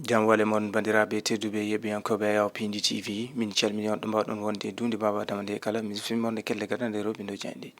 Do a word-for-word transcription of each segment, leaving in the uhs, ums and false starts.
Jam wale mon, banndiraaɓe tedduɓe yeɓiyankooɓe Ayo Pindi T V, min calmini on ɗo mbaawɗon wonde e duunde Baaba Adama nde kala. Mi sifini mon e kelle gadande rewɓe ndo jayndi.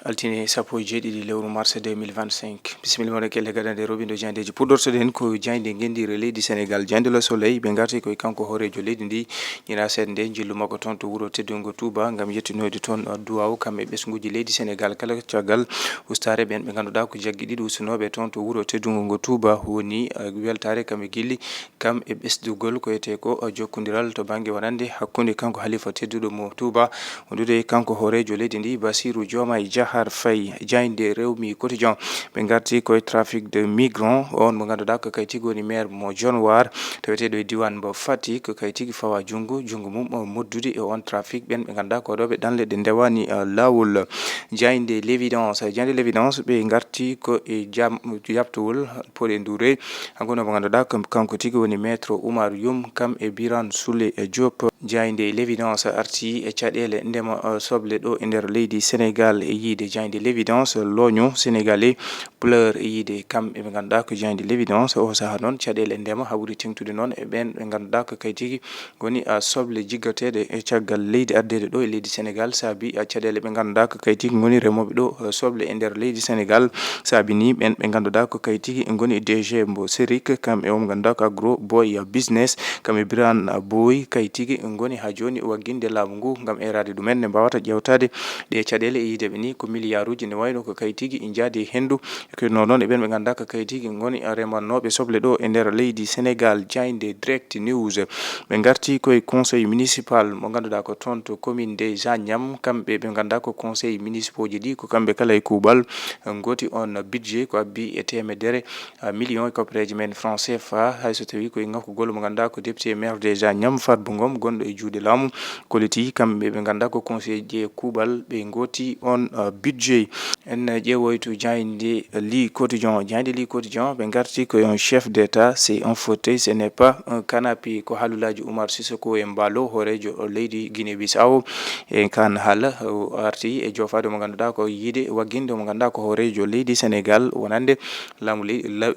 Altine sappo e jeeɗiɗi lewru mars deux mille vingt-cinq. Bisimilla mon e kelle gadande rewɓe ndo jayndeeji. Puɗɗortoɗen ko jaynde ngenndiire leydi Senegal, jaynde Le Soleil. Ɓe ngarti koye kanko hooreejo leydi ndi, ñiiraa seeɗa nde njillu makko toon to wuro teddungo Touba ngam yettinoyde toon, uh, duwaaw kam e ɓesnguuji leydi Senegal kala caggal ustaare ɓeen ɓe ngannduɗaa ko jaggi ɗiɗi ustunooɓe toon to wuro teddungo ngo Touba. Woni, uh, weltaare kam e gilli kam e ɓesdugol ko etee ko, uh, jokkondiral to bannge wonande hakkunde kanko halifa tedduɗo mo Touba, wondude kanko hooreejo leydi ndi, Bassirou Diomaye Diakhar Faye. Jaynde Rewmi Quotidien, ɓe ngarti koye trafic de migrants, on mo ngannduɗaa ko kaye tigi woni maire mo Dionewar, taweteeɗo e diiwaan mo Fatick, ko kaye tigi fawa junngo, junngo mum, uh, moddude e on trafic, ɓeen ɓe ngannduɗaa ko ɗo ɓe ɗanle ɗe ndewaani, uh, laawol. Jaynde L'Évidence, jaynde L'Évidence, ɓe ngarti ko e jam-, jaɓtowol Pod e Ndouré. Hanko noon mo ngannduɗaa kam-, kanko tigi woni Maître Oumar Youm, kam e Birane Souley Diop. Jaynde L'Évidence arti e caɗeele ndema, uh, soble ɗo e nder leydi Senegal. E yiide jaynde L'Évidence, l'oignon sénégalais pleure e yiide kam e ɓe ngannduɗaa ko jaynde L'Évidence. O sahaa noon caɗeele ndema hawri teŋtude noon e ɓeen ɓe ngannduɗaa ko kaye tigi ngoni, a, soble jiggateeɗe e caggal leydi addeede ɗo e leydi Senegal, saabi, a, caɗeele ɓe ngannduɗaa ko kaye tigi ngoni remooɓe ɗo, a, soble e nder leydi Senegal, saabi ni ɓeen ɓe ngannduɗaa ko kaye tigi ngoni D G mbo Serik, kam e o mo ngannduɗaa ko Agro Boy Business, kam e Birane Boy, kaye tigi ngoni haa jooni wagginde laamu ngu ngam eeraade ɗumen, nde mbaawata ƴeewtaade ɗe caɗeele e yiide ɓe ni ko miliyaaruuji, nde wayno ko kaye tigi njaadi e henndu. Ko noon noon e ɓeen ɓe ngannduɗaa ko kaye tigi ngoni remannooɓe soble ɗo e nder leydi Senegal. Jaynde Direct News, ɓe ngarti koye conseil municipal mo ngannduɗaa ko toon to commune de Zagnam. Kamɓe ɓe ngannduɗaa ko conseil municipal ji ɗi, ko kamɓe kala e kuuɓal ngooti on budget ko abbi e teemedere, ah, million e koppereeje men franc C F A, hay so tawii ko e ŋakkugol mo ngannduɗaa ko député maire de Zagnam, Farba Ngom, gonɗo e juuɗe laamu, kolliti kamɓe ɓe ngannduɗaa ko conseil ji e kuuɓal ɓe ngooti on, ah, budget. En ƴeewoytu jaaynde Le Quotidien. Jaaynde Le Quotidien, ɓe ngarti ko un chef d'État, c'est un fauteuil, ce n'est pas un canapé. Ko haalulaaji Umar Sissoco Embaló, hooreejo leydi Guinée Bissau. E kaan haala, o arti e joofaade mo ngannduɗaa ko yiide wagginde mo ngannduɗaa ko hooreejo leydi Senegal, wonande laamu ley-, la-,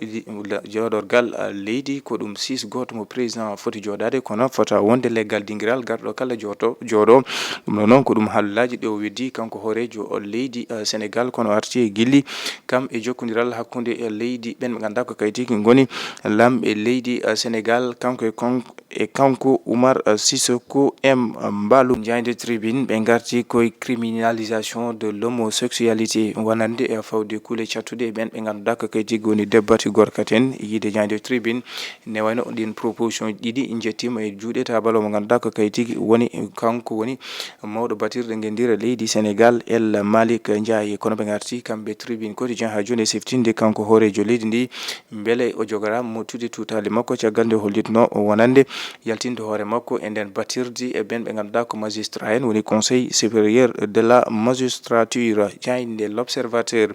la-, jooɗorgal, ah, leydi. Ko ɗum six gooto mo président foti jooɗaade, kono fota wonde leggal dingiral garɗo kala jooto-, jooɗo. Ɗum ɗo noon ko ɗum haalulaaji ɗi o weddi kanko hooreejo leydi, eh, Senegal, kono arti e gilli kam e jokkondiral hakkunde, eh, leydi ɓeen ɓe ngannduɗaa ko kaye tigi ngoni laamɓe leydi, eh, Senegal, kanko e kon-, e kanko Umar, eh, Sissoco Embaló. Jaaynde Tribune, ɓe ngarti koye criminalisation de l'homosexualité, wonande e fawde kuule cattuɗe e ɓeen ɓe ngannduɗaa ko kaye tigi woni debbo e gorko en. Yiide jaaynde Tribune, ne wayno ɗiin proposition ɗiɗi njettiima e juuɗe taabal o mo ngannduɗaa ko kaye tigi woni, kanko woni mawɗo batirɗe ngenndiire leydi Senegal, El Malick Ndiaye. Kono ɓe ngarti kamɓe Tribune Quotidien haa jooni e siftinde kanko hooreejo leydi ndi, mbele o jogora mottude tuutaali makko caggal nde o hollitnoo o wonande yaltinde hoore makko e ndeen batirdi e ɓeen ɓe ngannduɗaa ko magistrat en, woni Conseil supérieur de la magistrature. Jaaynde L'Observateur,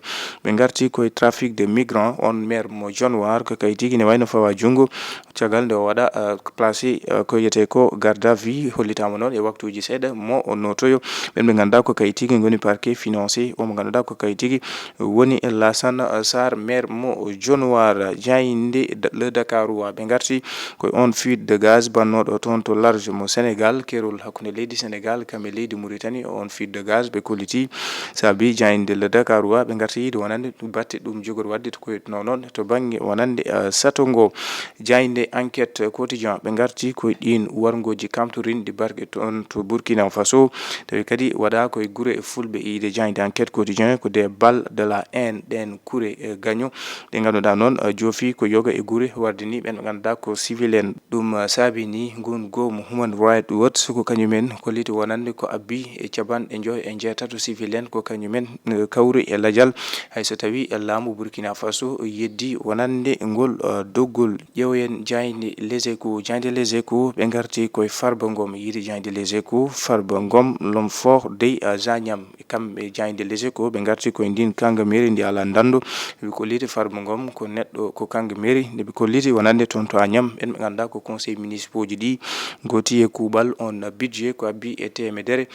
ɓe ngarti koye trafic de migrants, on maire mo Dionewar, ko kaye tigi ne wayno fawa junngo caggal nde o waɗa, eh, placé, eh, ko wiyetee ko garde à vue, hollitaama noon e waktuuji seeɗa mo o nootoyo. Ɓeen ɓe ngannduɗaa ko kaye tigi ngoni parquet financier, o mo ngannduɗaa ko kaye tigi woni Lassana Sarr, maire mo Dionewar. Jaaynde Da-, Le Dakarois, ɓe ngarti ko e on fuite de gaz bannooɗo toon to large mo Senegal, keerol hakkunde leydi Senegal kam e leydi Mauritanie. On fuite de gaz ɓe kolliti saabi jaaynde Le Dakarois, ɓe ngarti yiide wonande batte ɗum jogori waɗde to koytuno noon to bannge wonande, eh, sato ngo. Jaaynde Enquête Quotidien, ɓe ngarti koye ɗiin warngooji kamtorinɗi barke toon to Burkina Faso, tawi kadi waɗa koye gure e fulɓe. Yiide jaaynde Enquête Quotidien ko des balles de la haine, ɗeen kure, eh, gaño ɗe ngannduɗaa noon, eh, joofi ko yoga e gure, warde ni ɓeen ɓe ngannduɗaa ko civil en. Ɗum, eh, saabi ni ngun goomu Human Rights Watch ko kañum en kolliti wonande ko abbi e capanɗe njoy e njeetato civil en ko kañum en, eh, kawri e lajal, hay so tawii, eh, laamu Burkina Faso yeddi wonande ngol, eh, doggol. Ƴeewoyen jaaynde Les Échos. Jaaynde Les Échos, ɓe ngarti koye Farba Ngom. Yiide jaaynde Les Échos, Farba Ngom, l'homme fort de, eh, Zagnam. Kamɓe jaaynde Les Échos, ɓe ngarti koye ndin kanga mairie ndi alaa ndanndo. Ɓe kolliti Farba Ngom ko neɗɗo, ko kanga mairie. Nde ɓe kolliti wonande toon to Agnam, ɓeen ɓe ngannduɗaa ko conseil municipal Dispoji ɗi gooti e kuuɓal on budget ko abbi e teemedere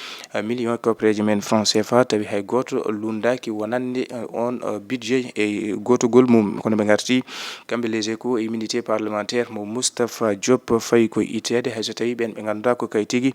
million koppereeje men franc C F A, tawi hay gooto lunndaaki wonande on budget e gootugol mum. Kono ɓe ngarti kamɓe Les Échos e immunité parlementaire mo Moustapha Diop, fayi ko itteede, hay so tawi ɓen ɓe ngannduɗaa ko kay tigi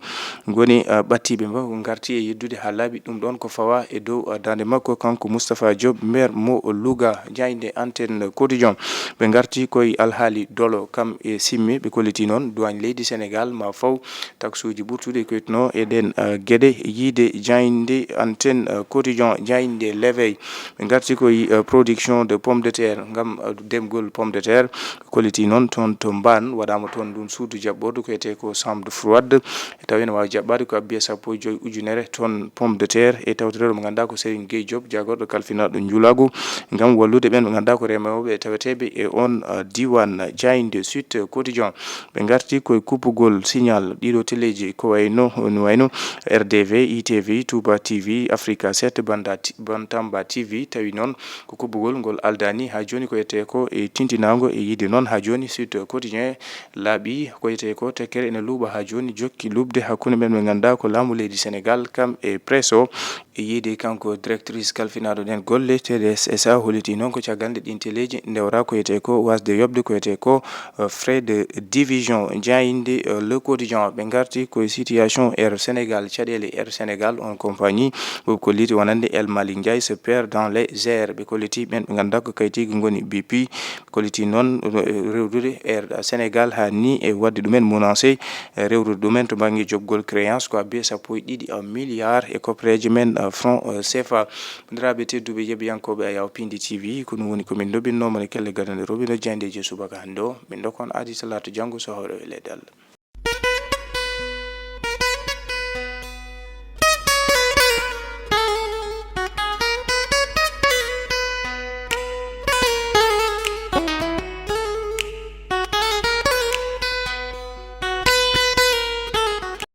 ngoni ɓattiiɓe mo, ngarti e yeddude haa laaɓi. Ɗum ɗon ko fawa e dow daande makko, kanko Moustapha Diop, maire mo Louga. Jaaynde Antenne Quotidien, ɓe ngarti koye alhaali dolo kam e simme. Ɓe kolliti noon duwaañ leydi Sénégal ma faw taksuuji ɓurtuɗi koytuno e ɗen geɗe. Yiide jaaynde Antenne Quotidien, jaaynde L'Éveil, ɓe ngarti koye production de pomme de terre, ngam demgol pomme de terre. Kolliti noon toon to Mbaan, waɗaama toon ndun suudu jaɓɓordu ko wiyetee ko chambre froide, tawi ene waawi jaɓɓaade ko abbi e sappo e joy ujunere tonne pomme de terre. E tawtoreeɗo mo ngannduɗaa ko Serigne Gueye Diop, jaagorɗo kalfinaaɗo njulaagu ngam wallude ɓen ɓe ngannduɗaa ko remooɓe taweteeɓe e on diiwaan. Jaaynde Sud Quotidien, ɓe ngarti koye kuppugol signal ɗiɗo teleeji, ko wayno, no wayno R D V, I T V, Touba T V, Africa sept, Banda T-, Bantamba T V. Tawi noon ko kubbugol ngol aldaani haa jooni ko wiyetee ko e tintinaango. E yiide noon haa jooni Sud Quotidien laaɓi ko wiyetee ko tekkere ene luuɓa haa jooni, jokki luuɓde hakkunde men ɓe ngannduɗaa ko laamu leydi Sénégal kam e presse o. E yiide kanko directrice kalfinaaɗo ɗen golle T D S S A, holliti noon ko caggal nde ɗin teleeji ndewra ko wiyetee ko wasde yoɓde ko wiyetee ko frais de division. Jaaynde Le Quotidien, ɓe ngarti koye situation Air Sénégal, caɗeele Air Sénégal, on compagnie ɓe kolliti wonande El Malick Ndiaye se perd dans les airs. Ɓe kolliti ɓen ɓe ngannduɗaa ko kay tigi ngoni B P. Ɓe kolliti noon rewrude Air Sénégal haa ni e waɗde ɗumen menacé, rewrude ɗumen to bannge joɓgol créance ko abbi e sappo e ɗiɗi milliard e koppereeje men franc C F A. Banndiraaɓe tedduɓe yeɓiyankooɓe Ayaw Pindi T V, ko ɗum woni ko min ndoɓinno mon e kelle gadane roɓino jaayndeeji subaka hannde o. Min ndokon aadi talaata janngo so hawre e leɗɗal.